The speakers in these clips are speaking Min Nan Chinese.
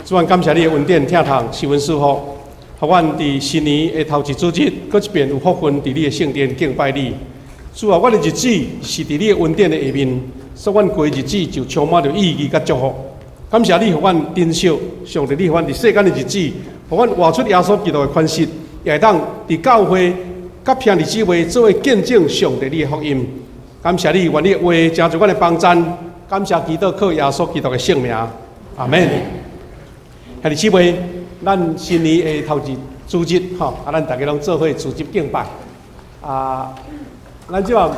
主，阮感謝你的恩典、疼痛，是阮賜福，予阮佇新年的頭一主日，閣一遍有福分佇你的聖殿敬拜你。主啊，阮的日子是佇你的恩典的下面，所以阮過日子就充滿著意義佮祝福。感謝你，予阮珍惜上帝，你予阮佇世間的日子，予阮活出耶穌基督的款式，也會當佇教會佮兄弟姊妹做伙見證上帝你的福音。感謝你，願你的話成做阮的幫贊。感謝祈禱靠耶穌基督的聖名，阿門。兄弟姊妹，咱新年的頭一主日，吼，啊，咱逐家攏做伙主日敬拜。啊，咱這馬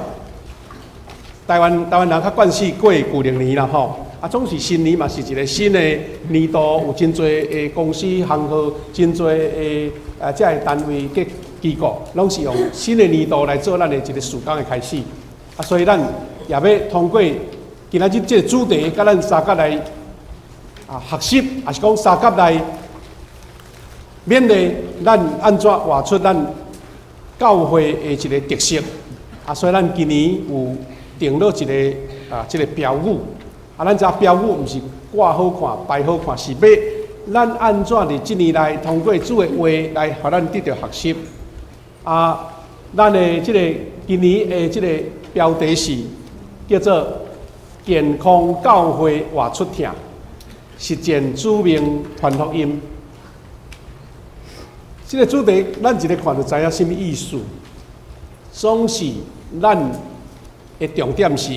台灣人較慣勢過舊曆年啦，吼。啊，總是新年嘛是一個新的年度，有真濟的公司行號，真濟的啊，這个單位佮機構，攏是用新的年度來做咱的一個事工的開始。啊，所以咱也欲通過今仔日這個主題，佮咱相佮來啊學習，抑是講相佮來勉勵咱按怎活出咱教會的一個特色。啊，所以咱今年有定落一個啊，這個標語。啊，咱知標語毋是掛好看、擺好看，是欲咱按怎佇這年內通過主的話來予咱得著學習。啊，咱的這個今年的這個標題是叫做健康教會活出疼，實踐主命傳福音。這個主題，咱一个看就知影啥物意思。總是咱的重點是，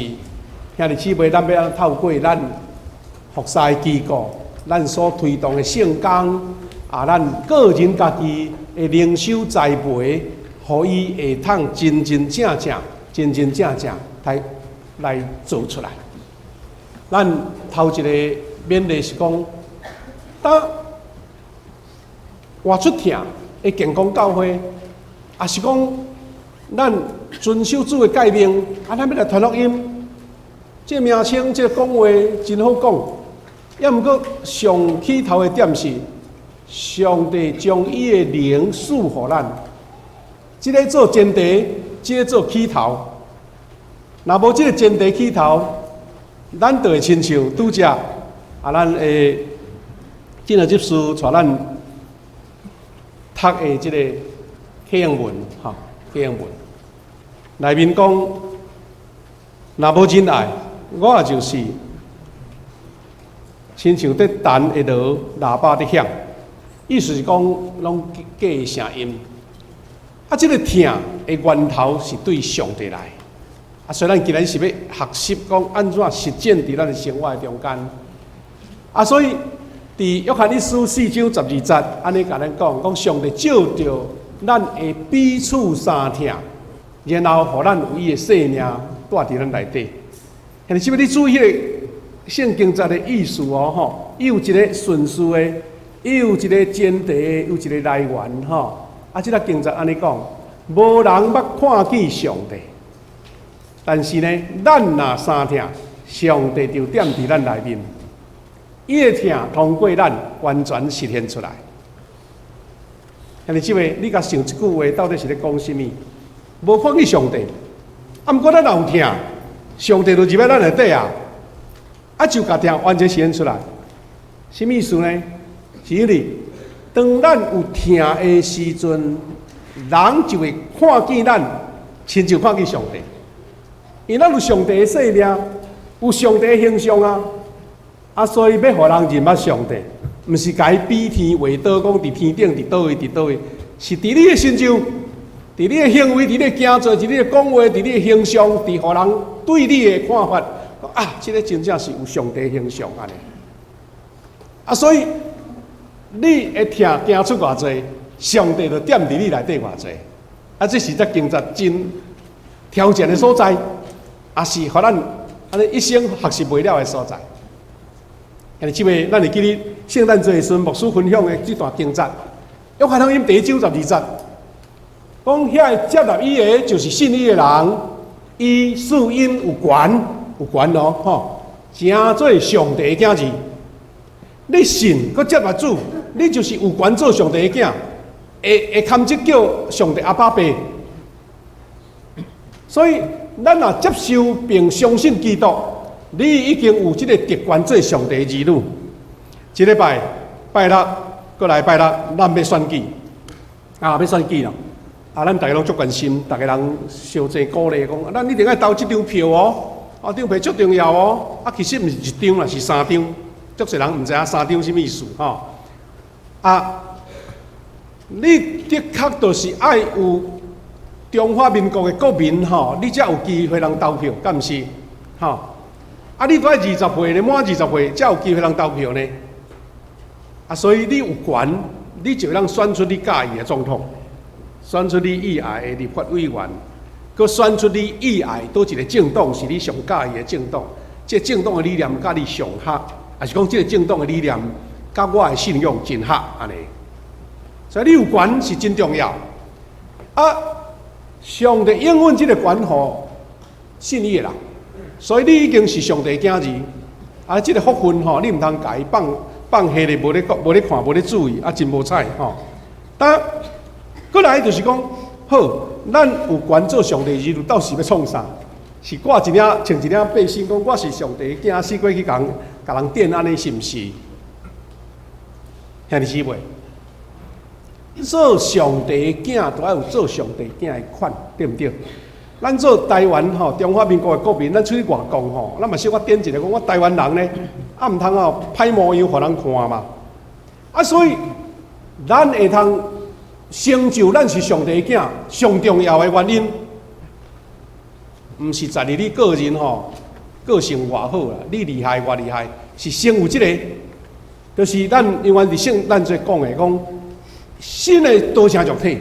兄弟姊妹，咱欲按怎透過咱服侍機構，咱所推動的聖工，啊，咱個人家己的靈修栽培，予伊會通真真正正、真真正正來來做出來。咱頭一個勉勵是講，當活出疼的健康教會，抑是講咱遵守主的誡命，啊，咱欲來傳福音，這個名稱、這個講話真好講。抑毋過上起頭的點是，上帝將伊的靈賜予咱，這个做前提，這个做起頭。若無這個前提起頭，咱就會親像拄才啊，咱的進來執事帶咱讀的這個啟應文，吼，啟應文內面講，若無仁愛，我也就是親像佇彈的鑼喇叭佇響，意思是講攏假的聲音。啊，這個疼的源頭是對上帝來。啊，所以咱今日是欲學習講按怎實踐佇咱的生活的中間。啊，所以佇約翰一書四章十二節，按呢共咱講，講上帝藉著咱會彼此相疼，然後予咱有伊的生命蹛佇咱內底。兄弟姊妹，你注意彼個聖經節的意思哦，吼，伊有一個順序的，伊有一個前提，有一個來源，吼。啊，這个經節按呢講，無人捌看見上帝，但是呢，咱若相疼，上帝就踮佇咱內面，伊的疼通過咱完全實現出來。兄弟姊妹，你共想這句話到底是咧講啥物？無看見上帝，啊，毋過咱若有疼，上帝就入來咱內底啊，啊，就共疼完全實現出來。啥物意思呢？是因為當咱有疼的時陣，人就會看見咱，親像看見上帝。因為咱有上帝的生命，有上帝的形象啊，啊，所以欲予人認捌上帝，毋是共伊比天畫倒，講佇天頂佇佗位佇佗位，是佇你的身上，佇你的行為，佇你的行做，佇你的講話，佇你的形象，佇予人對你的看法，啊，這个真正是有上帝形象按呢。啊，所以你的疼行出偌濟，上帝就踮佇你內底偌濟。啊，這是這經節真挑戰的所在，也是予咱按呢一生學習袂了的所在。兄弟姊妹，咱會記得聖誕節的時陣，牧師分享的這段經節，約翰福音第一章十二節，講遐个接納伊的，就是信伊的人，伊賜𪜶有權，有權哦，吼，成做上帝的囝兒。你信閣接納主，你就是有權做上帝的囝，會堪得叫上帝阿爸爸。所以，咱若接受並相信基督，你已經有這个特權做上帝的兒女。這禮拜，拜六，閣來拜六，咱欲選舉，啊，欲選舉啦！啊，咱逐家攏足關心，逐家人相濟鼓勵講，咱一定愛投這張票哦，啊，張票足重要哦。啊，其實毋是一張啦，是三張。足濟人毋知影三張啥物意思吼。啊，你的確就是愛有中華民國的國民吼，你才有機會通投票，敢毋是？吼。啊，你都愛二十歲呢，滿二十歲才有機會通投票呢。啊，所以你有權，你就通選出你佮意的總統，選出你意愛的立法委員，閣選出你意愛佗一个政黨是你上佮意的政黨。這個政黨的理念佮你上合，抑是講這個政黨的理念佮我的信仰真合按呢。所以你有權是真重要。啊，上帝應允這个權予信伊的人，所以你已經是上帝囝兒。啊，這个福分吼，你毋通共伊放放下咧，無咧顧，無咧看，無咧注意，啊，真無彩吼。但閣來就是講，好，咱有權做上帝兒女，到時欲創啥？是掛一領穿一領背心，講我是上帝囝，四界去共共人電按呢，是毋是？兄弟姊妹，做上帝囝，都愛有做上帝囝的款，對毋對？咱做台灣吼，中華民國的國民，咱出去外國吼，咱嘛小可展一下，講我台灣人呢，啊毋通哦歹模樣予人看嘛。啊，所以咱會通成就咱是上帝囝，上重要的原因，毋是在於你個人吼個性偌好啦，你厲害偌厲害，是先有這个，就是咱永遠佇聖咱做講的講，新的道成肉體，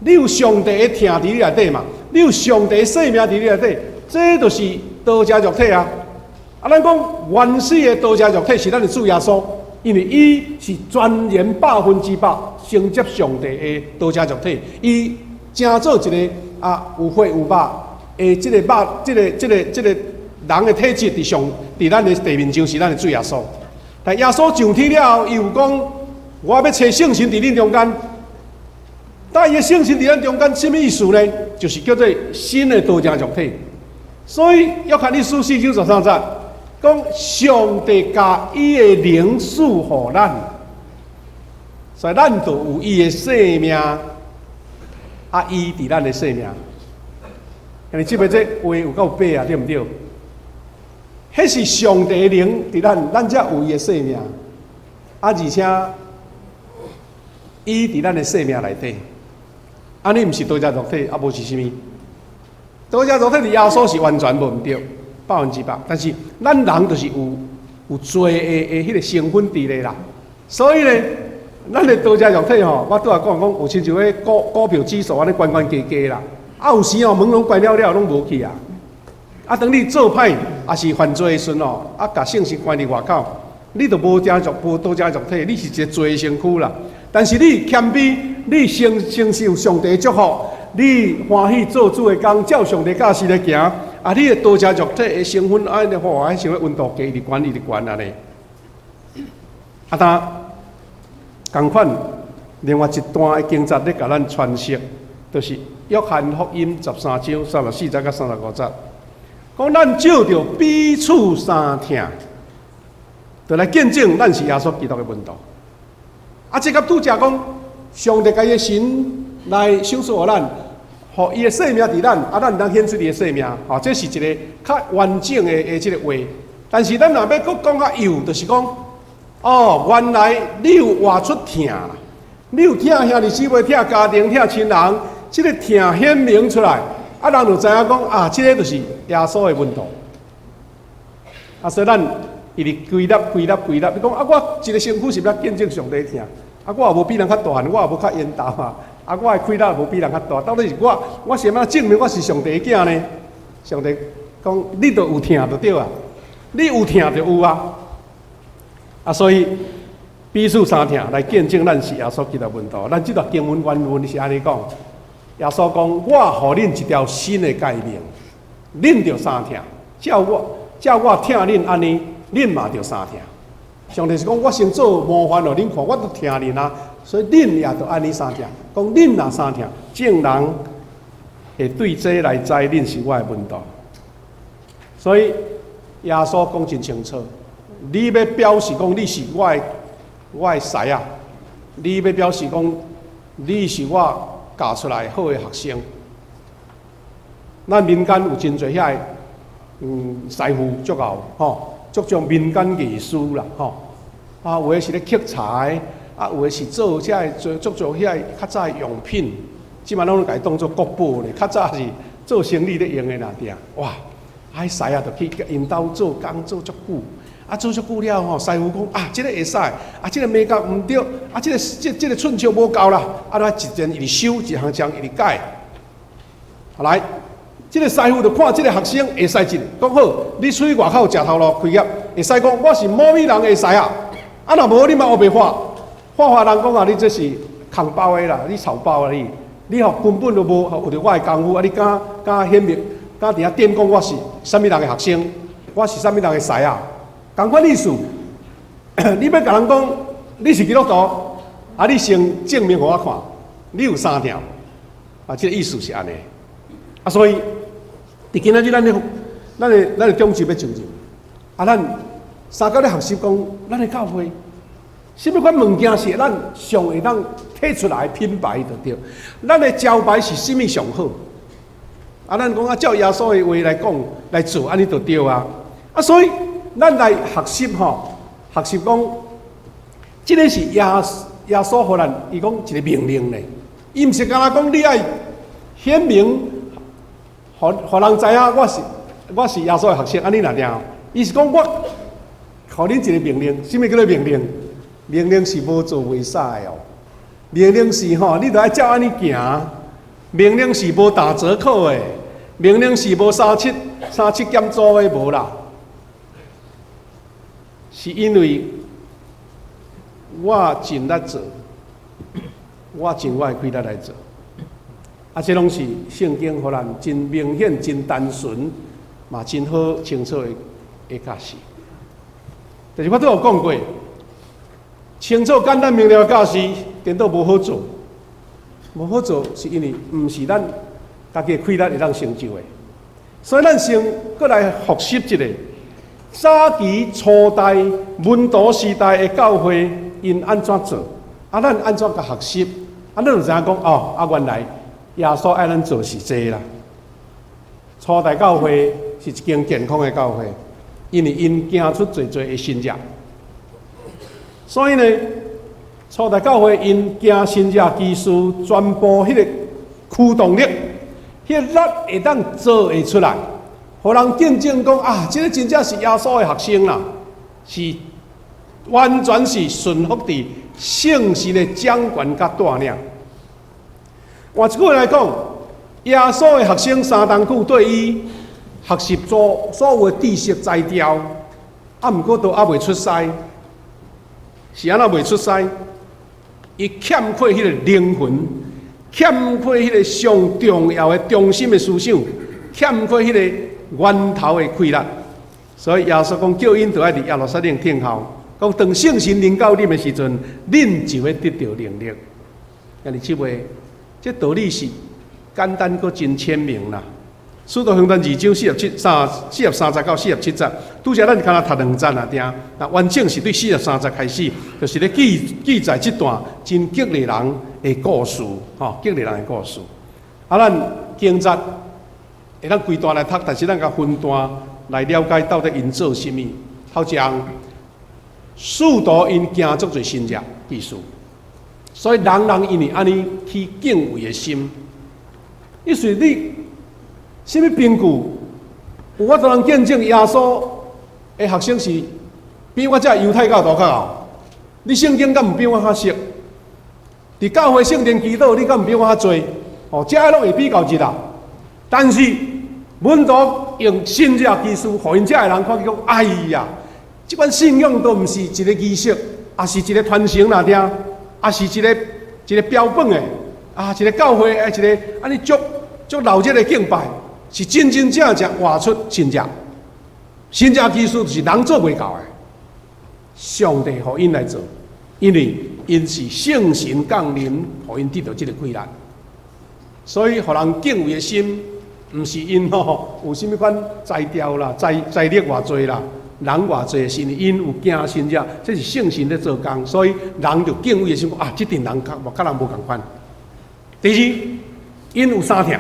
你有上帝的疼佇你內底嘛？你有上帝生命佇你內底，這就是道成肉體啊！啊，咱講原始的道成肉體是咱的主耶穌，因為伊是全然100%承接上帝的道成肉體，伊成做一个啊有血有肉的這个肉，這個人的體質佇上佇咱的地面上是咱的主耶穌。但耶穌上天了後，伊有講我欲差聖神佇恁中間。但伊的聖神佇咱中間，啥物意思呢？就是叫做新的道成肉體。所以約翰一書四章十三節講，上帝共伊的靈賜予咱，所以咱就有伊的生命，啊，伊佇咱的生命。兄弟姊妹，這話有夠白啊，對毋對？彼是上帝的靈佇咱，咱才有伊的生命。啊，而且伊佇咱的生命內底。按呢毋是道成肉體，啊無是啥物？道成肉體佇耶穌是完全無毋對，100%。但是咱人就是有罪的彼个成分佇咧啦。所以呢，咱的道成肉體吼，我拄仔講講有親像彼股票指數按呢懸懸低低啦。啊，有時吼門攏關了了，攏無去啊。啊，當你做歹抑是犯罪的時陣吼，啊，共聖神關佇外口，你就無成肉無道成肉體，你是一个罪的身軀啦。但是你謙卑，你承受上帝祝福，你歡喜做主的工，照上帝教示來行，啊，你的道成肉體的成分，按呢吼，彼像溫度計一直懸，一直懸按呢。啊，當仝款，另外一段的經節咧，共咱詮釋，就是約翰福音13章34節佮35節，講咱藉著彼此相疼，就來見證咱是耶穌基督的門徒。啊，這佮拄才講，上帝共伊的神來賞賜予咱，予伊的生命佇咱，啊，咱通顯出伊的生命，吼，這是一个較完整的這个話。但是咱若欲閣講較幼，就是講，哦，原來你有活出疼啦，你有疼兄弟姊妹、疼家庭、疼親人，這个疼顯明出來，啊，人就知影講啊，這个就是耶穌的門徒。啊，所以咱一直歸納、歸納、歸納，你講啊，我一个身軀是欲見證上帝疼，啊，我也無比人較大漢，我也無較緣投啊，啊，我的氣力也無比人較大，到底是我，我是按怎證明我是上帝的囝呢？上帝講，你著有疼就對啊，你有疼就有啊。啊，所以彼此相疼來見證咱是耶穌基督門徒。咱這段經文原文是按呢講，耶穌講：我予恁一條新的誡命，恁著相疼，照我疼恁按呢，恁嘛著相疼。上帝是講，我先做模範予恁看，我都疼恁啊，所以恁也著按呢相疼。講恁若相疼，眾人會對這來知恁是我的門徒。所以耶穌講真清楚，你欲表示講你是我的我的師仔，你欲表示講你是我教出來好的學生。咱民間有真濟遐个師傅足𠢕吼，足種民間藝術啦吼。啊，有的是咧刻柴，啊，有的是做這个做足做遐个較早的用品，這馬攏共伊當做國寶咧。較早是做生理咧用的爾定，哇！啊，彼師仔就去共𪜶兜做工做足久，啊，做足久了吼，師傅講啊，這個會使，啊，這個眉角毋對，啊，這個這這個寸尺無夠啦，啊，來一陣一直修，一項項一直改。後來，這個師傅就看這個學生會使一個，講好，你出去外口食頭路開業，會使講我是某物人的師仔，啊，若無你嘛烏白畫，畫畫人講啊，你這是空包的啦，你草包啊你，你吼根本就無學著我的功夫，啊，你敢敢顯明，敢佇遐點講我是啥物人的學生，我是啥物人的師仔，仝款意思，你欲共人講你是基督徒，啊，你先證明予我看，你有衫疼無？啊，這個意思是按呢。啊，所以佇今仔日咱的中集欲進入，啊，咱三角咧學習講，咱的教會，啥物款物件是咱上會當提出來品牌就對。咱的招牌是啥物上好？啊，咱講啊，照耶穌的話來講來做，按呢就對啊。啊，所以咱來學習吼，學習講，這个是耶穌予咱，伊講一個命令咧。伊毋是干焦講你愛顯明，予予人知影我是耶穌的學生，按呢爾定。伊是講我予恁一個命令，啥物叫做命令？命令是無做袂使哦。命令是吼，你著愛照按呢行。命令是無打折扣的，命令是無三七三七減租的無啦。是因為我盡力做，我盡我的氣力來做。啊，這攏是聖經予咱真明顯、真單純，嘛真好清楚的教示。但是我都有講過，清楚、簡單明了的教示，顛倒無好做，無好做是因為毋是咱家己的氣力會當成就的。所以咱先閣來複習一下早期初代門徒時代的教會，𪜶按怎做？啊，咱按怎共學習？啊，咱就知影講哦，啊，原來耶穌愛咱做是這啦。初代教會是一間健康的教會，因為𪜶行出濟濟的神跡。所以呢，初代教會𪜶行神跡奇事傳播彼個驅動力，彼個力會當做會出來，予人見證講啊，這個真正是耶穌的學生啦，是完全是順服佇聖神的掌權佮帶領。換一句話來講，耶穌的學生三冬久對伊學習做所有的知識才調，啊，毋過都猶未出師。是按怎未出師？伊欠缺彼個靈魂，欠缺彼個上重要的中心的思想，欠缺彼個源頭的氣力。所以耶穌講，叫𪜶著愛佇耶路撒冷等候，講當聖神臨到恁的時陣，恁就會得著能力。兄弟姊妹，這道理是簡單閣真鮮明啦。使徒行傳二章四十七三43節到47節，拄才咱敢若讀兩節爾定，那完整是對四十三節開始，就是咧記載這段真激勵人的故事，吼，激勵人的故事。啊，咱經節會當規段來讀，但是咱共分段來了解到底𪜶做啥物。頭一項，使徒𪜶行足濟神跡奇事，所以人人因為按呢起敬畏的心，意思你。啥物憑據？有法度人見證耶穌的學生是比我這猶太教徒較𠢕？你聖經敢毋比我較熟？佇教會聖殿祈禱，你敢毋比我較濟？哦，這攏會比較一啦。但是門徒用神跡奇事，予𪜶遮的人看見講：哎呀，這款信仰都毋是一個儀式，也是一個傳承爾定，也是一個一個標本的，啊，一個教會的一個按呢足足鬧熱的敬拜。是真真正正活出神跡，神跡奇事就是人做袂到的，上帝予𪜶來做，因為𪜶是聖神降臨，予𪜶得著這個氣力，所以予人敬畏的心，毋是𪜶吼有啥物款才調啦、才力偌濟啦，人偌濟，是因為𪜶有敬神者，這是聖神咧做工，所以人就敬畏的心講啊，這陣人較佮人無仝款。第二，𪜶有相疼，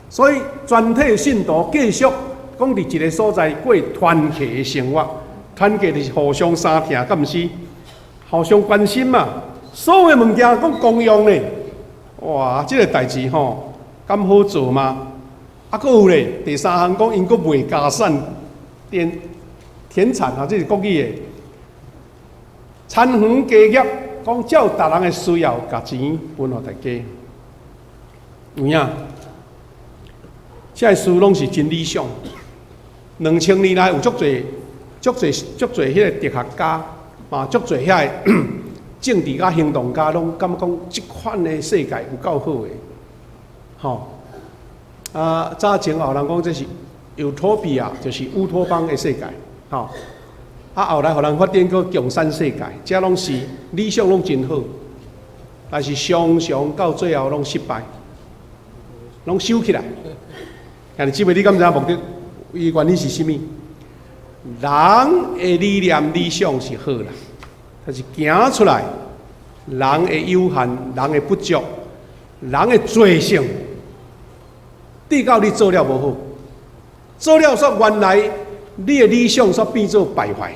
所以全體信徒繼續講佇一个所在過團契的生活，團契就是互相相疼，敢毋是？互相關心嘛。所有物件講公用咧，哇！這个代誌吼，敢好做嗎？啊，閣有咧，第三項講𪜶閣賣家產、田產啊，這是國語的。田園家業，講照逐人的需要，共錢分予大家。有影？這个事攏是真理想。2000年來有足濟、足濟、足濟彼个哲學家，嘛足濟遐个政治家、行動家，攏感覺講這款的世界有夠好的，吼。啊，早前有人講這是 Utopia，就是烏托邦的世界，吼。啊，後來予人發展閣共產世界，這攏是理想攏真好，但是常常到最後攏失敗，攏收起來。兄弟姊妹，你敢知影目的？伊原因是啥物？人的理念、理想是好啦，但是行出來，人的有限、人的不足、人的罪性，直到你做了無好，做了煞原來你的理想煞變做敗壞。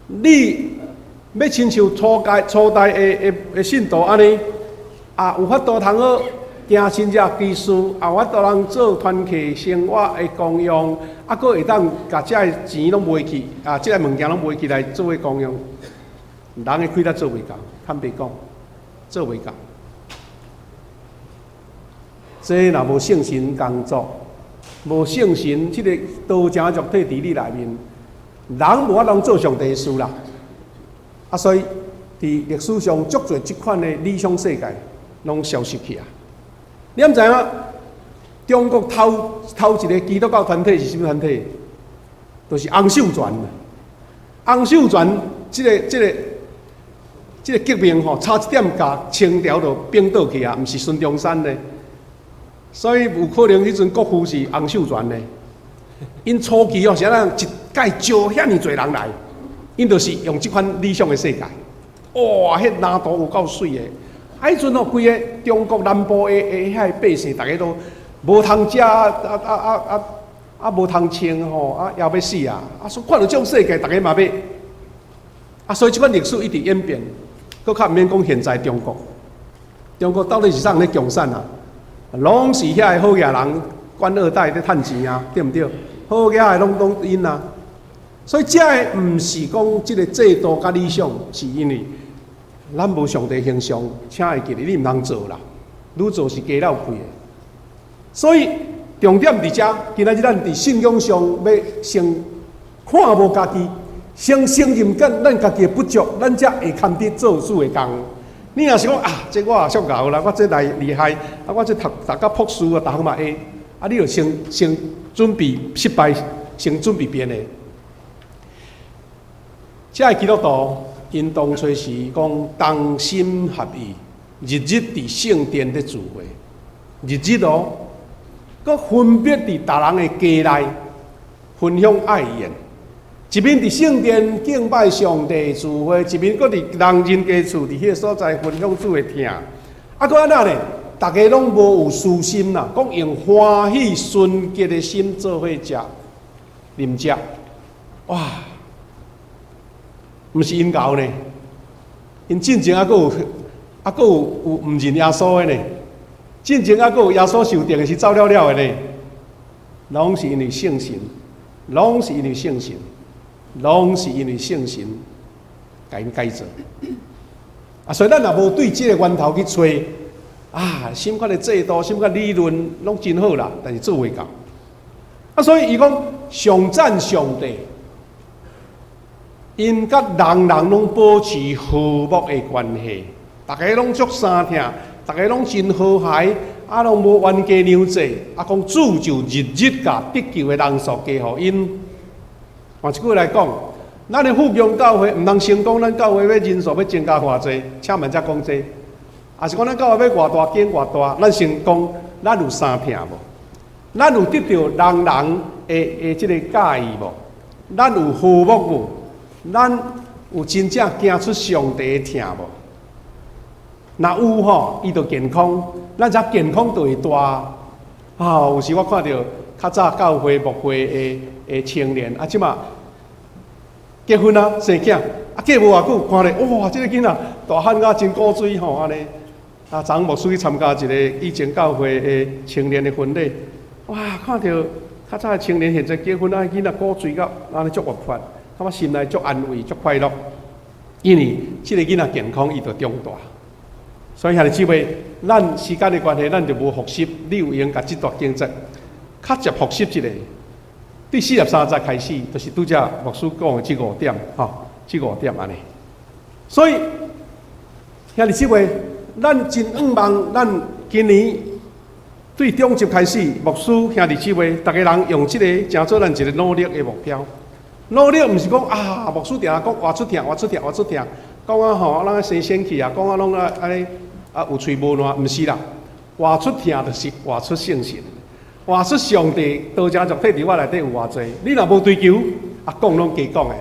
你欲親像初代的信徒按呢，啊，有法度通好行神跡奇事，啊，有法度通做團契生活的功用，啊，閣會當共這个錢攏賣去，啊，這个物件攏賣去來做个功用，人的氣力做袂到，坦白講，做袂到。這若無聖神工作，無聖神這个道成肉體佇你內面，人無法度做上帝的事啦。啊，所以佇歷史上足濟這款的理想世界，攏消失去啊！你敢知影？中國頭頭一个基督教團體是啥物團體？就是洪秀全。洪秀全這个革命吼，差一點共清朝就反倒去啊，毋是孫中山呢。所以有可能彼陣國父是洪秀全呢。𪜶初期哦，是按怎一擺招遐爾濟人來，𪜶就是用這款理想的世界。哇，彼藍圖有夠媠的。啊，彼陣哦，規个中國南部的遐个百姓，逐家都無通食，啊啊啊啊啊無通穿吼，啊枵欲死啊！啊，所以看著這種世界，逐家嘛欲。啊，所以這款歷史一直演變，閣較毋免講現在中國。中國到底是啥人咧共產啊？攏是遐个好額人，官二代咧趁錢啊，對毋對？好額的攏攏𪜶啊。所以這个毋是講這个制度佮理想，是因為咱無上帝形象，請會記得你毋通做啦，愈做是加了氣的。所以重點佇遮，今仔日咱佇信仰上欲先看無家己，先承認咱咱家己的不足，咱才會堪得做主的工。你若是講啊，這我也足𠢕啦，我這來厲害，啊，我這讀讀甲博士啊，逐項嘛會，啊，你就先先準備失敗，先準備變的。這个基督徒，𪜶當初是講同心合意，日日佇聖殿咧聚會，日日哦，閣分別佇逐人的家內分享愛宴。一面佇聖殿敬拜上帝聚會，一面閣佇人人家厝佇彼个所在分享主的疼。啊，閣按怎呢？逐家攏無有私心啦，講用歡喜純潔的心做伙食、啉食。哇！毋是𪜶𠢕呢，𪜶進前猶閣有，猶閣有有毋認耶穌的呢。進前猶閣有耶穌受釘的時走了了的呢，攏是因為聖神，攏是因為聖神，攏是因為聖神共𪜶改造。啊，所以咱若無對這个源頭去揣，啊，什麼款的制度、什麼款理論攏真好啦，但是做袂到。啊，所以伊講上讚上帝，𪜶佮人人攏保持和睦的關係，逐家攏足相疼，逐家攏真和諧，啊，攏無冤家娘債。啊，講主就日日共得救的人數加予𪜶。換一句來講，咱的富強教會毋通先講咱教會欲人數欲增加偌濟，請慢才講這。抑是講咱教會欲偌大間偌大，咱先講咱有相疼無？咱有得著人人的這个佮意無？咱有和睦無？咱有真正行出上帝的疼無？若有吼，伊就健康，咱才健康就會大。啊，有時我看著較早教會牧會的青年，啊，這馬結婚啊，生囝，啊，過無偌久，看咧，哇，這個囡仔大漢甲真古錐吼，按呢。啊，昨昏牧師去參加一個以前教會的青年的婚禮，哇，看著較早的青年現在結婚啊，囡仔古錐甲按呢足活潑，感覺心內足安慰、足快樂，因為這個囡仔健康，伊就長大。所以兄弟姊妹，咱時間的關係，咱就無複習。你有閒共這段經節，較捷複習一下。對43節開始，就是拄才牧師講的這五點，吼，這五點按呢。所以兄弟姊妹，咱真向望，咱今年對中集開始，牧師兄弟姊妹，逐家人用這个，成做咱一个努力的目標。努力毋是講啊，牧師定定講活出疼，活出疼，活出疼，講啊吼，咱生仙氣啊，講啊攏啊按呢啊有喙無爛，毋是啦。活出疼就是活出聖神，活出上帝道成肉體佇我內底有偌濟。你若無追求，啊講攏假講的，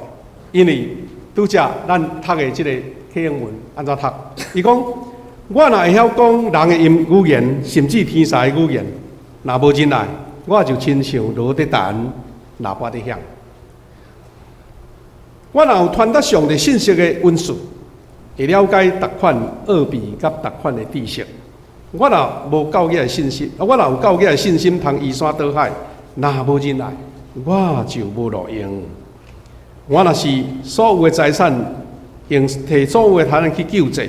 因為拄才咱讀的這个啟英文按怎讀？伊講，我若會曉講人的音語言，甚至天使的語言，若無仁愛，我就親像鑼佇彈，喇叭佇響。我若有傳達上帝信息的恩賜，會了解逐款奧秘佮逐款的知識。我若無教義的信心，我若有教義的信心，通移山倒海，若無仁愛，我就無路用。我若是所有的財產，用提所有的財產去救濟，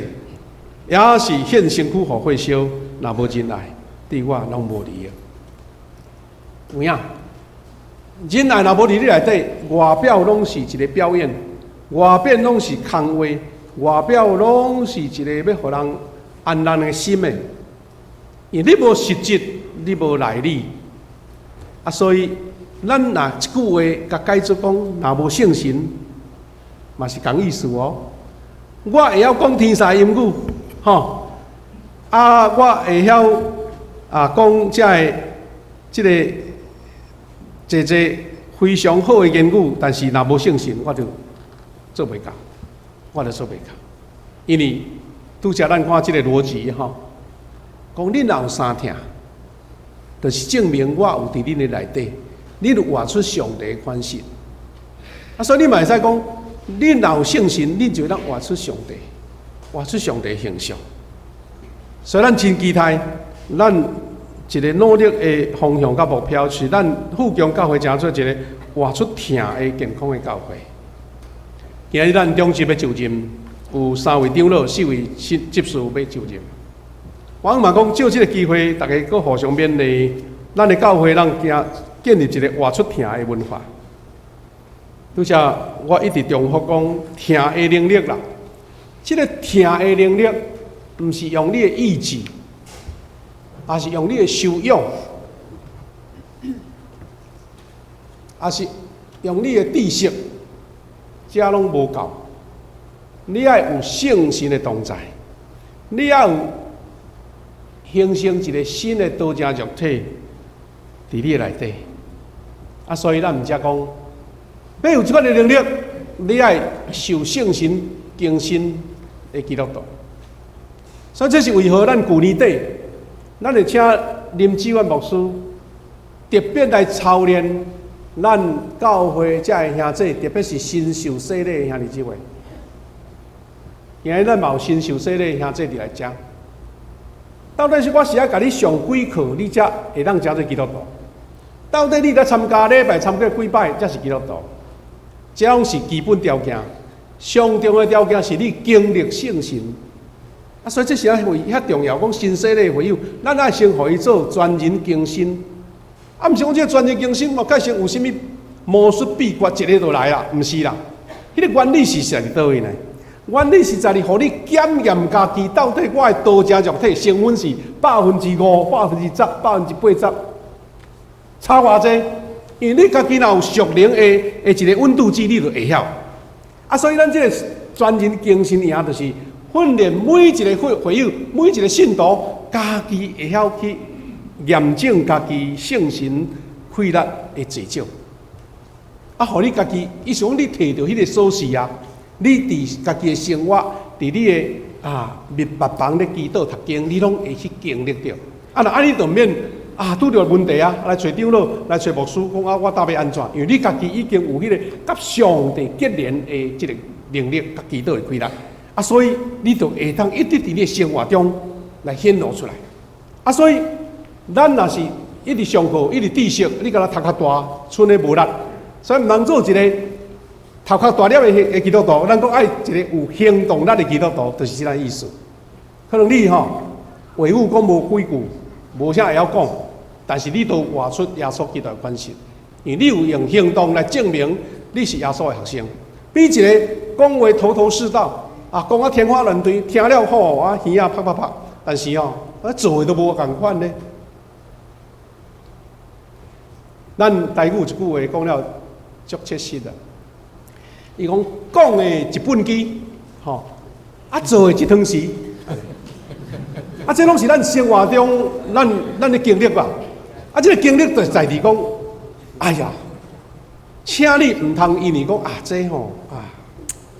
也是獻身軀予火燒，若無仁愛，對我攏無利益。有影？仁愛若無佇你內底，外表攏是一个表演，外表攏是空話，外表攏是一个欲予人安人的心的。因為你無實質，你無內裡，啊，所以咱若一句話共解做講，若無聖神，嘛是仝意思哦。我會曉講天使音語，吼，啊，我會曉啊講這个這个濟濟非常好的言語，但是若無聖神，我就做袂到，我就做袂到。因為拄才咱看這个邏輯吼，講恁若有三疼，就是證明我有佇恁的內底，恁有活出上帝的款式。啊，所以你嘛會使講，恁若有聖神，恁就會當活出上帝，活出上帝的形象。所以咱真期待，咱一个努力的方向佮目標，是咱富強教會成做一个活出疼的健康的教會。今日咱中執欲就任，有三位長老、四位新執事欲就任。我嘛講，借這个機會，逐家閣互相勉勵，咱的教會咱行建立一个活出疼的文化。拄才我一直重複講疼的能力啦，這个疼的能力，毋是用你的意志，抑是用你的修養，抑是用你的知識，這攏無夠。你愛有聖神的同在，你愛有形成一个新的道成肉體佇你的內底。啊，所以咱毋才講，欲有這款的能力，你愛受聖神更新的基督徒。所以這是為何咱舊年底，咱會請林志遠牧師特別來操練咱教會遮的兄弟，特別是新受洗禮的兄弟姊妹。今日咱嘛有新受洗禮的兄弟佇來遮。到底是我是愛共你上幾課，你才會當成做基督徒？到底你來參加禮拜參加幾擺才是基督徒？這攏是基本條件。上重要的條件是你經歷聖神。啊，所以這是遐會遐重要。講新洗禮會友，咱愛先予伊做全人更新。啊，毋是講這个全人更新，我蓋先有啥物魔術秘訣，一个就來啦，毋是啦。彼个原理是佇佗位呢？原理是在於，予你檢驗家己到底我的道成肉體成分是5%、10%、80%，差偌濟？因為你家己若有屬靈的一个溫度計，你就會曉。啊，所以咱這个全人更新營就是訓練每一个會友、每一个信徒，家己會曉去驗證家己聖神氣力的濟少。啊，予你家己，意思講你提著彼个鎖匙啊，你佇家己的生活，佇你的密密房咧祈禱讀經，你攏會去經歷著。啊，若按呢就免啊，拄著問題啊，來揣長老，來揣牧師，講啊，我到尾按怎？因為你家己已經有彼个佮上帝結連的這个能力，佮祈禱的氣力，啊，所以你就會當一直佇你的生活中來顯露出來。啊，所以咱若是一直上課，一直知識，你敢若頭殼大，賰咧無力，所以毋通做一个頭殼大粒的基督徒。咱講愛一个有行動力的基督徒，就是這個意思。可能你吼話語講無幾句，無啥會曉講，但是你都活出耶穌基督的款式，因為你有用行動來證明你是耶穌的學生。比一个講話頭頭是道啊，講啊天花亂墜，聽了吼啊耳仔啪啪啪，但是吼啊做的都無仝款咧。咱台語一句話講了足切實啊，伊講講的一畚箕，吼啊做的一湯匙，啊這攏是咱生活中咱的經歷吧。啊這个經歷就在佇講，哎呀，請你毋通因為講啊這吼啊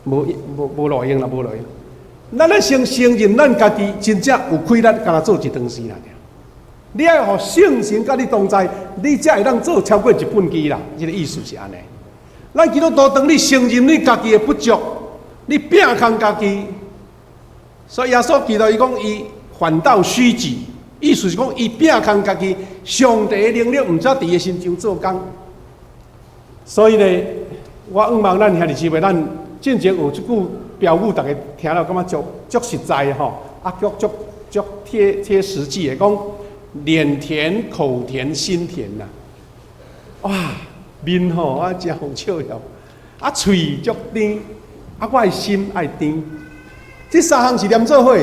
無路用啦，無路用。咱愛先承認咱家己真正有氣力，敢若做一湯匙啦。你愛予聖神佮你同在，你才會當做超過一畚箕啦。這个意思是按呢。咱基督徒當你承認你家己的不足，你摒空家己，所以耶穌基督伊講伊反倒虛己，意思是講伊摒空家己，上帝的能力毋才佇伊身上做工。所以呢，我向望咱兄弟姊妹，咱進前有這句標語，逐家聽了感覺足足實在吼，啊，足足足貼貼實際的講，臉甜口甜心甜呐，哇，面吼啊誠予笑容，啊喙足甜，啊我的心愛甜，這三項是連做伙。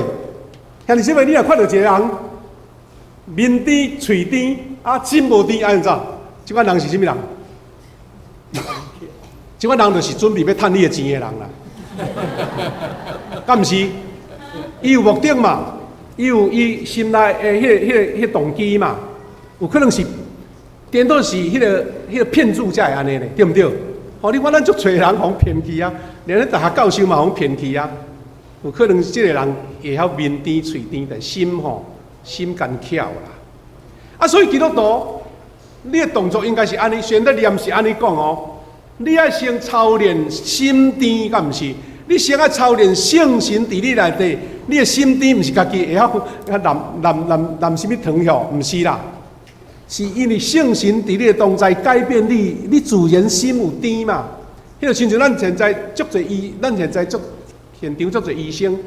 兄弟姊妹，你若看著一个人面甜喙甜，啊心無甜，按怎？這款人是啥物人？這款人就是準備欲趁你的錢的人啦。敢毋是？伊有目的嘛？伊有伊心內的彼个動機嘛？有可能是顛倒是彼个騙子才會按呢咧，對毋對？吼，你看咱足濟人予騙去啊，連咧大學教授嘛予騙去啊。有可能這个人會曉面甜喙甜，但心吼心奸巧啦。啊，所以基督徒，你的動作應該是按呢，雖然咧念是按呢講哦，你愛先操練心甜，敢毋是？你先愛操練聖神佇你內底，你的心甜毋是家己會曉淋淋淋淋啥物糖吼，毋是啦，是因為聖神佇你的同在改變你，你自然心有甜嘛。彼個親像咱現在足濟醫，咱現在足現場足濟醫生，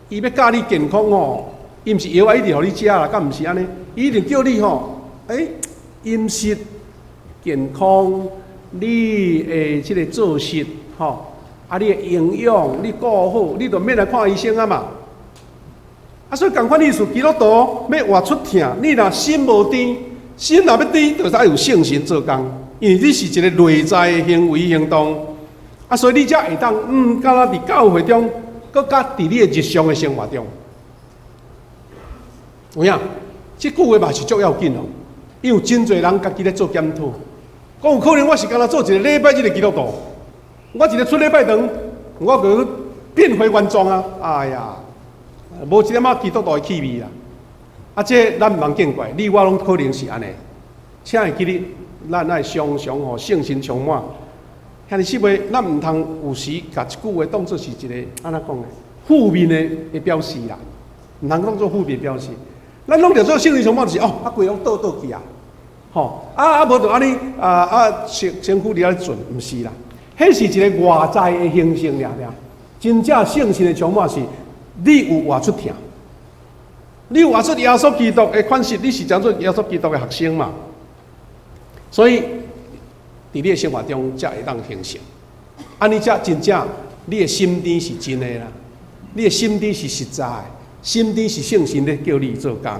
伊欲教你健康吼，伊毋是藥啊一直予你食啦，敢毋是按呢？伊一定叫你吼，欸，飲食健康，你的這个作息吼，啊，你的營養你顧好，你就免來看醫生啊嘛。啊，所以仝款意思，基督徒欲活出疼，你若心無甜，心若欲甜，就是愛有聖神做工，因為你是一个內在的行為行動。啊，所以你才會當，敢若佇教會中，閣較佇你的日常的生活中，有影？這句話嘛是足要緊哦，因為有真濟人家己咧做檢討，講有可能我是敢若做一个禮拜日的基督徒，我一个出禮拜堂，我就變回原狀啊！哎呀，無一點仔基督徒的氣味啦。啊，這咱毋通見怪，你我攏可能是按呢。請會記得，咱愛常常予聖神充滿。兄弟姊妹，咱毋通有時共這句話當做是一个按怎講呢？負面的表示啦，毋通當做負面表示。咱攏著做聖靈充滿，就是哦，啊規攏倒倒去啊，吼啊啊無就按呢啊啊身身軀佇遐轉，毋是啦，彼是一个外在的形象爾爾。真正聖神的充滿是，你有活出疼，你有活出耶穌基督的款式，你是當做耶穌基督的學生嘛？所以，佇你的生活中才會當形成。按呢才真正，你的心甜是真的啦，你的心甜是實在的，心甜是聖神咧叫你做工。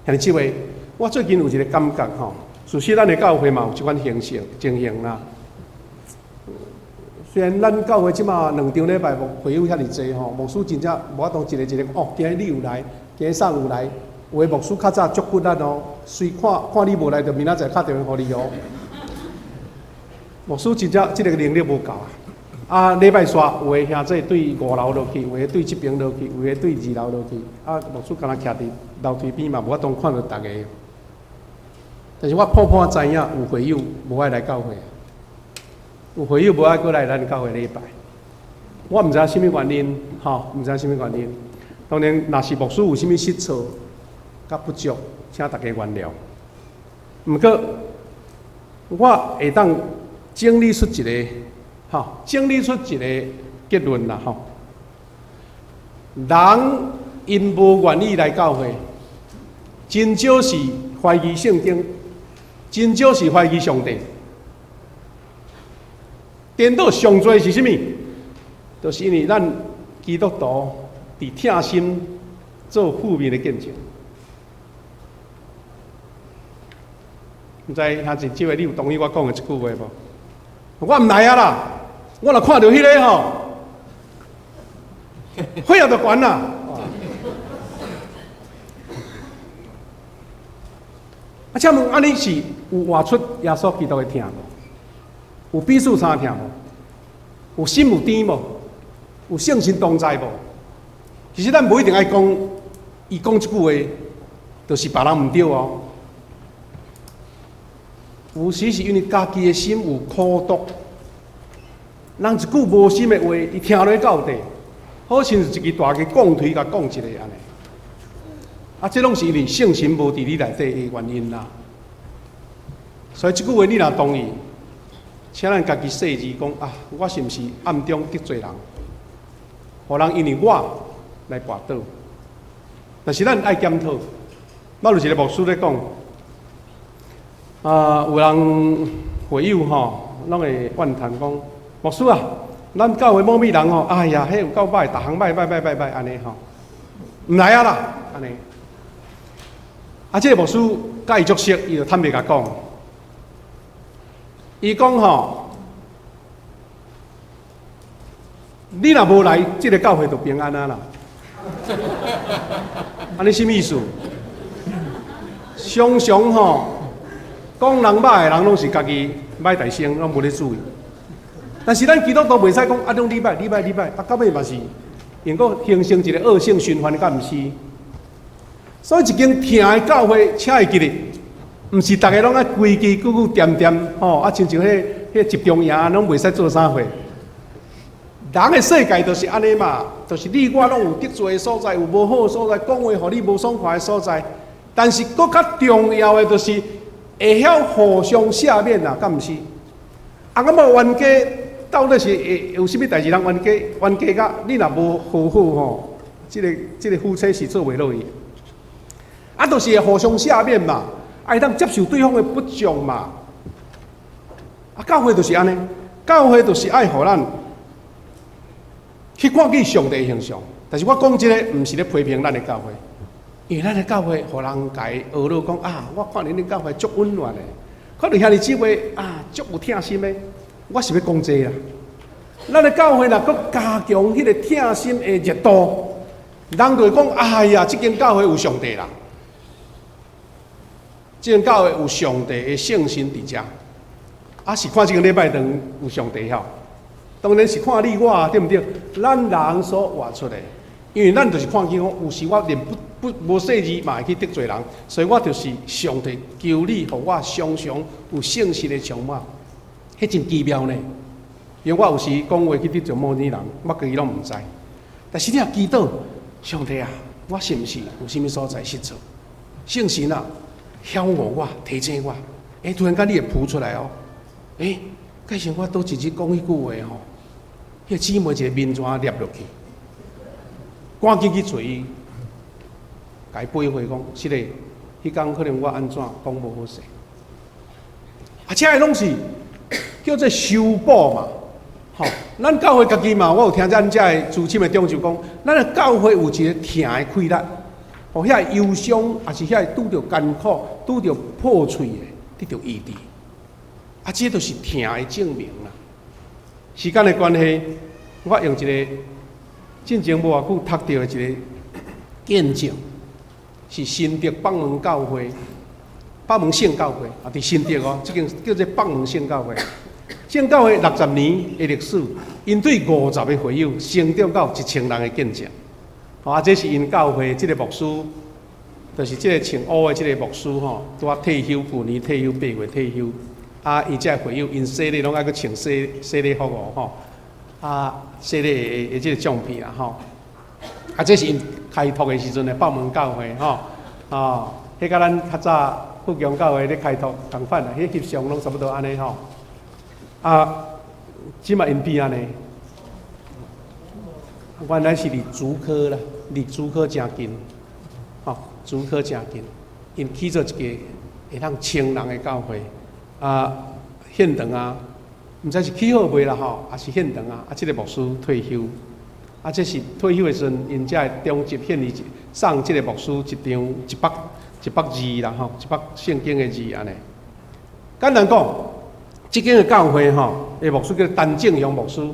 兄弟姊妹，我最近有一个感覺吼，事實咱的教會嘛有這款形式情形啦。雖然咱教會這馬兩場禮拜牧會友遐爾濟吼，牧師真正無法度一个一个哦，今日你有來，今日送有來，有的牧師較早足骨力哦，隨看看你無來，就明仔載敲電話予你哦。牧師真正這个能力無夠啊！啊，禮拜煞有的兄弟對五樓落去，有的對這邊落去，有的對二樓落去。啊，牧師敢若徛佇樓梯邊嘛，無法度看著逐个。但是我普普知影有會友無愛來教會，有會友無愛閣來咱教會禮拜。我毋知影啥物原因，吼，毋知影啥物原因。當然，若是牧師有啥物失錯、佮不足，請大家原諒。毋過，我會當整理出一个，吼，整理出一個結論啦，吼。人𪜶無願意來教會，真少是懷疑聖經，真少是懷疑上帝。顛倒上濟是啥物？就是因為咱基督徒佇疼心做負面的見證。毋知兄弟姊妹，你有同意我講的這句話無？我毋來啊啦！我若看著彼个吼，血壓就懸啦。啊，請問按呢是有活出耶穌基督的疼無？有彼此相疼無？有心有甜無？有聖神同在無？其實咱無一定愛講，伊講這句話，就是別人毋對哦。有時是因為家己的心有苦毒，人一句無心的話，伊聽落到底，好親像一支大支摃槌共摃一个按呢。啊，這攏是因為聖神無佇你內底的原因啦。所以這句話你若同意，請咱家己細膩講啊，我是毋是暗中得罪人，予人因為我來跋倒？但是咱愛檢討。我有一個牧師咧講。啊，有人會友吼，攏會怨嘆講，牧師啊，咱教會某某人吼，哎呀，彼有夠歹，逐項歹歹歹歹歹按呢吼，毋來啊啦，按呢。啊，這个牧師佮伊足熟，伊就坦白共講，伊講吼，你若無來，這个教會就平安啊啦。按呢啥物意思？常常吼，講人歹的人，攏是家己歹代先，攏無咧注意。但是咱基督徒袂使講啊，攏你歹，你歹，你歹，啊，到尾嘛是會閣形成一個惡性循環，敢毋是？所以一間疼的教會，請會記得，毋是逐个攏愛規規矩矩、恬恬吼，啊，親像彼集中營，攏袂使做啥貨。人的世界就是按呢嘛，就是你我攏有得罪的所在，有無好的所在，講話予你無爽快的所在。但是閣較重要的就是會曉互相赦免啊，敢毋是？啊，咁無冤家到底是會有啥物代誌？人冤家冤家甲你若無和好吼，這个夫妻是做袂落去。啊，就是會互相赦免嘛，會當接受對方的不足嘛。啊，教會就是按呢，教會就是愛予咱去看見上帝的形象。但是我講這个，毋是咧批評咱的教會。因為咱的教會，予人共伊學落講啊，我看恁的教會足溫暖的，看著兄弟姊妹啊，足有疼心的。我是欲講這啦，咱的教會若閣加強彼个疼心的熱度，人就會講：哎呀，這間教會有上帝啦，這間教會有上帝的聖神佇遮。啊，是看這個禮拜堂有上帝吼，當然是看你我對毋對？咱人所活出的，因為咱就是看見講，有時我連不不無細膩嘛會去得罪人，所以我就是上帝求你，予我常常有聖神的充滿，彼真奇妙呢。因為我有時講話去得罪某啲人，我家己攏毋知。但是你若祈禱，上帝啊，我是毋是有啥物所在失錯？聖神啊，曉悟我，提醒我。欸，突然間你會浮出來哦。欸，蓋時我倒一日講彼句話吼，彼個姊妹一个面紙捏落去，趕緊去揣伊。共伊背回講，是嘞，彼工可能我按怎講無好勢，啊，這个攏是叫做修補嘛，吼，咱教會家己嘛，我有聽咱遮的資深的長袖講，咱的教會有一個疼的氣力，予遐個憂傷，抑是遐個拄著艱苦、拄著破碎的，得著醫治，啊，這就是疼的證明啦。時間的關係，我用一个進前無偌久讀著的一个見證。是新竹北門教會，北門聖教會啊，佇新竹哦，這間叫做北門聖教會。聖教會60年的歷史，𪜶對50個會友成長到1000人的見證。啊，這是𪜶教會這個牧師，就是這個穿烏的這個牧師吼，拄仔退休，舊年退休，8月退休。啊，伊這個會友，𪜶洗禮攏愛閣穿洗洗禮服哦吼。啊，洗禮的這個獎品啊吼。啊，這是𪜶開拓的時陣的北門教會吼。哦，彼佮咱較早富強教會咧開拓仝款啊，彼翕相攏差不多按呢吼。啊，這馬𪜶變按呢，原來是佇竹科啦，離竹科誠近，吼，竹科誠近，𪜶起做一個會當千人的教會，啊，現場啊，毋知是起好未啦吼，抑是現場啊，啊，這個牧師退休，啊，這是退休的時陣，𪜶才會長執獻伊送這個牧師一張一百字啦吼，一百聖經的字按呢。簡單講，這間的教會吼，的牧師叫陳正雄牧師，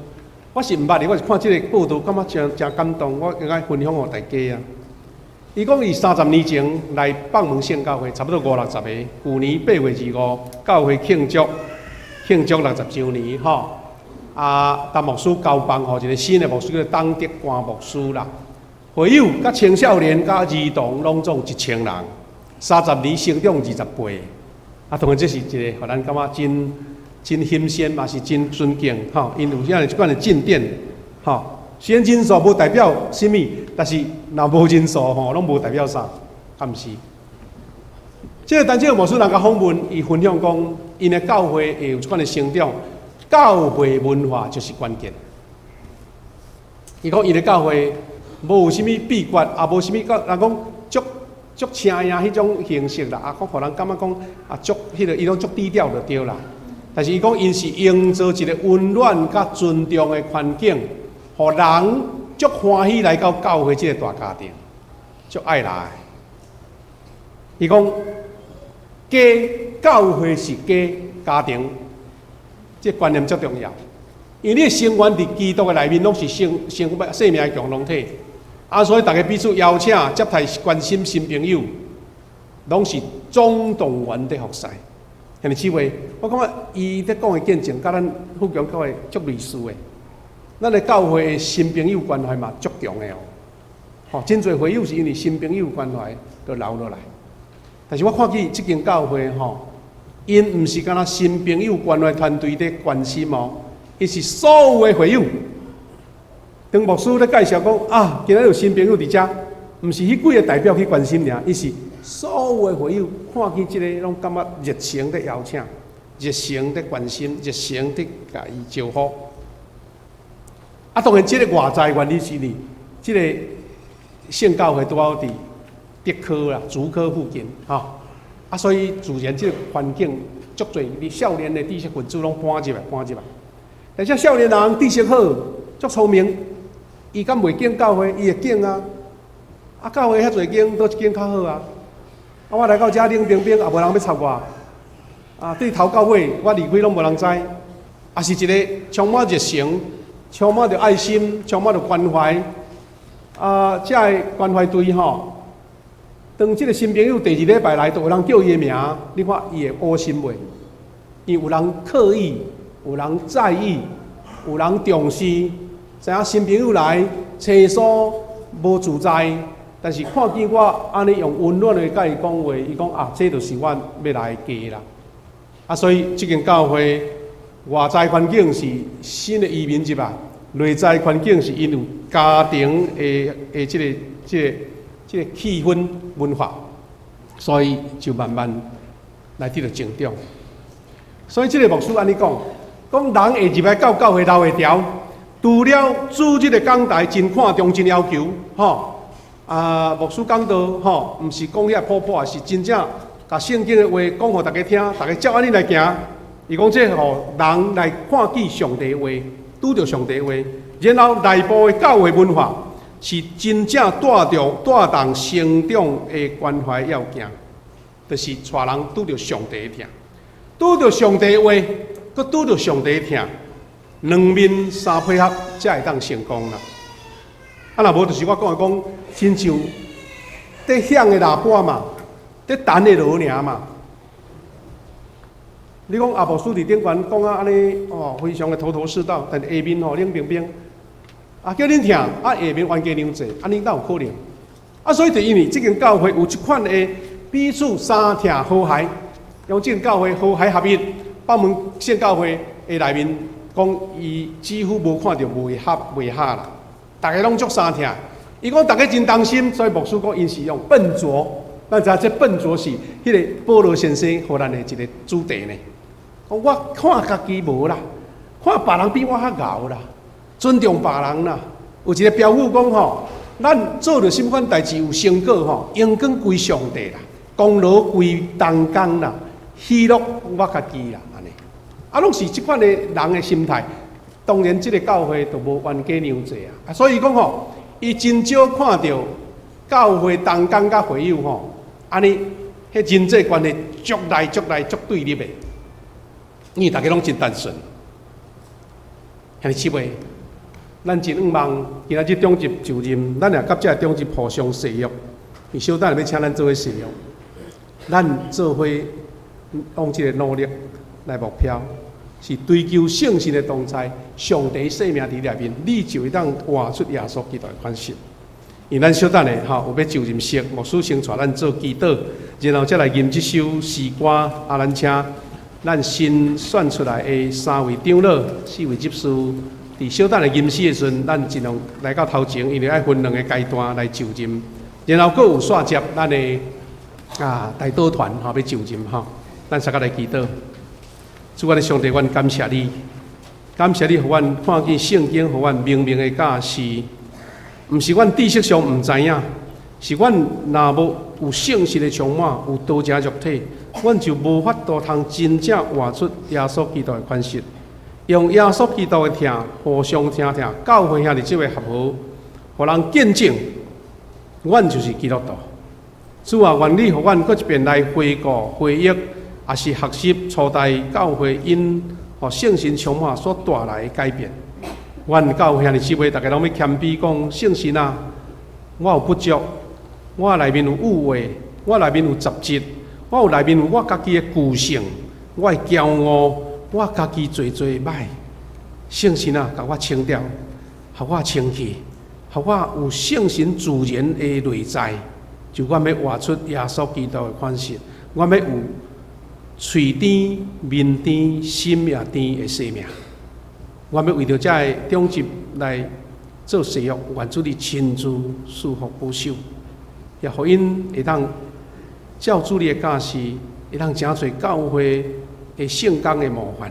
我是毋捌伊，我是看這個報道，感覺誠誠感動，我應該分享予大家啊。伊講伊30年前來北門聖教會，差不多五六十個，舊年8月25，教會慶祝慶祝60週年吼。啊，陳牧師交棒予一個新的牧師，叫做董德官牧師啦。會友佮青少年佮兒童攏總1000人，30年成長20倍。啊，當然這是一個予咱感覺真真新鮮，嘛是真尊敬吼。𪜶有啥這款的進展吼。雖然人數無代表啥物，但是若無人數吼，攏無代表啥，敢毋是？這個陳正牧師人共訪問，伊分享講，𪜶的教會會有這款的成長，教會文化就是關鍵。伊講𪜶的教會無啥物秘訣，也無啥物講，人講足足請贏彼種形式啦，啊，講予人感覺講啊足彼個，伊攏足低調就對啦。但是伊講𪜶是營造一個溫暖佮尊重的環境，予人足歡喜來到教會這個大家庭，足愛來。伊講家教會是家家庭，這個觀念足重要。因為你的成員佇基督的內面攏是生生生命的共同體，啊，所以逐家彼此邀請、接待、關心新朋友，攏是總動員的服侍。兄弟姊妹，我感覺伊咧講的見證，佮咱富強教會足類似的。咱的教會的新朋友關懷嘛足強的哦。吼，真濟會友是因為新朋友關懷就留落來。但是我看見這間教會吼，𪜶毋是干焦新朋友關懷團隊咧關心哦，伊是所有的會友。當牧師咧介紹講啊，今仔日有新朋友佇遮，毋是彼幾個代表去關心爾，伊是所有的會友看見這个攏感覺熱誠咧邀請，熱誠咧關心，熱誠咧共伊招呼。啊，當然，這個外在原因是呢，這個聖教會拄好佇竹科啦，竹科附近，吼。啊，所以自然這個環境足濟，你少年的知識分子攏搬入來，搬入來。而且少年人知識好，足聰明，伊敢袂揀教會？伊會揀啊！啊，教會遐濟間，佗一間較好啊？啊，我來到遮冷冰冰，也無人欲插我。啊，對頭到尾，我離開攏無人知。也是一個充滿熱誠、充滿著愛心、充滿著關懷。啊，這个關懷隊吼，當這個新朋友第二禮拜來，就有人叫伊的名，你看伊會烏心袂？因為有人刻意，有人在意，有人重視，知影新朋友來，生疏無自在，但是看見我按呢用溫暖的共伊講話，伊講啊，這就是我欲來的家啦。啊，所以這間教會外在環境是新的移民入來，內在環境是𪜶有家庭的的這個這個這個氣氛文化，所以就慢慢來得到成長。所以這個牧師按呢講，講人會入來到教會留會牢，除了主日的講台真看重、真要求，吼。啊，牧師講道，吼，毋是講遐普普，是真正共聖經的話講予大家聽，大家照按呢來行。伊講這予人來看見上帝話，拄著上帝話，然後內部的教會文化是真正帶著帶動成長的關懷要件，就是帶人拄著上帝的疼，拄著上帝話，閣拄著上帝疼，兩面相配合，才會當成功啦。啊，若無就是我講的講，親像佇響的喇叭嘛，佇彈的鑼爾嘛。你講阿牧師佇頂懸講啊按呢哦，非常的頭頭是道，但是下面吼冷冰冰。啊，叫恁疼，啊下面冤家傷濟，按呢哪有可能？啊，所以就因為這間教會有這款的彼此相疼和諧，用這間教會和諧合一，北門聖教會的內面講，伊幾乎無看著袂合袂合啦，逐家攏足相疼。伊講逐家真擔心，所以牧師講𪜶是用笨拙。咱知影這笨拙是彼個保羅先生予咱的一個主題呢。講我看家己無啦，看別人比我較𠢕啦，尊重別人啦。有一個標語講吼，咱做著啥物款代誌有成果吼，榮光歸上帝啦，功勞歸同工啦，喜樂我家己啦，按呢。啊，攏是這款的人的心態。當然，這個教會就無冤家傷濟啊。所以講吼，伊真少看著教會同工佮會友吼，按呢，彼人際關係足來足來足對立的，因為逐家攏真單純。兄弟姊妹，咱真向望今仔日長執就任，咱也佮這個長執互相誓約，伊小等欲請咱做伙誓約，咱做伙用這個努力來目標，是追求聖神的同在，上帝生命佇內面，你就會當活出耶穌基督的款式。因為咱小等下吼有欲就任式，牧師先帶咱做祈禱，然後才來吟這首詩歌。啊，咱請咱新選出來的三位長老、四位執事，佇小等下吟詩的時陣，咱盡量來到頭前，因為愛分兩個階段來就任，然後閣有煞接咱的啊代禱團吼欲就任吼，咱相佮來祈禱。主我的上帝，阮感謝你，感謝你，予阮看見聖經，予阮明明的教示，毋是阮知識上毋知影，是阮若無有聖神的充滿，有道成肉體，阮就無法度通真正活出耶穌基督的款式。用耶穌基督的疼，互相疼疼，教會兄弟姊妹合和，予人見證，阮就是基督徒。主啊，願你予阮閣一遍來回顧、回憶，也是學習初代教會𪜶予聖神充滿所帶來的改變。阮教會兄弟姊妹，逐家攏欲謙卑講，聖神啊，我有不足，我內面有誤會，我內面有雜質，我有內面有我家己的個性，我的驕傲，我家己濟濟歹。聖神啊，共我清掉，予我清氣，予我有聖神自然的內在，就阮欲活出耶穌基督的款式，阮欲有喙甜、面甜、心也甜的生命。阮欲為著這个長執來做誓約，願主你親自賜福保守，也予𪜶會當照主你的教示，會當誠濟教會的聖工的模範。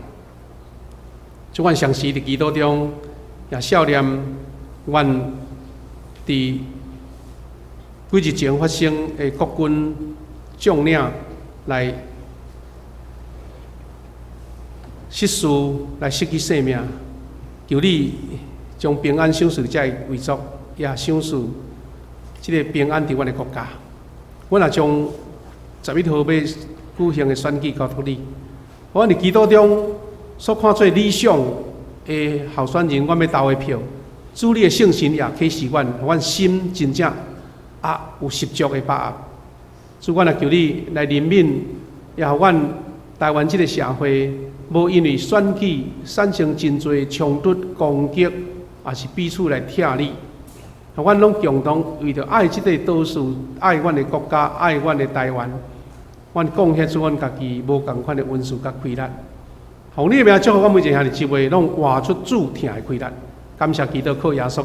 主，阮相時佇祈禱中，也數念阮佇幾日前發生的國軍將領來失事來失去性命，求你將平安賞賜這個遺族，也賞賜這个平安佇阮的國家。阮也將11號欲舉行的選舉交託你。阮佇祈禱中所看做理想的候選人，阮欲投的票，主你的聖神也啟示阮，予阮心真正啊有十足的把握。主，阮也求你來憐憫，也予阮台灣這个社會，無因為選舉產生真濟衝突、攻擊，抑是彼此來拆你。阮攏共同為著愛這个島嶼，愛阮的國家，愛阮的台灣，阮貢獻出阮家己無仝款的恩賜佮氣力。奉你的名祝福阮每一个兄弟姊妹，攏活出主疼的氣力。感謝基督靠耶穌。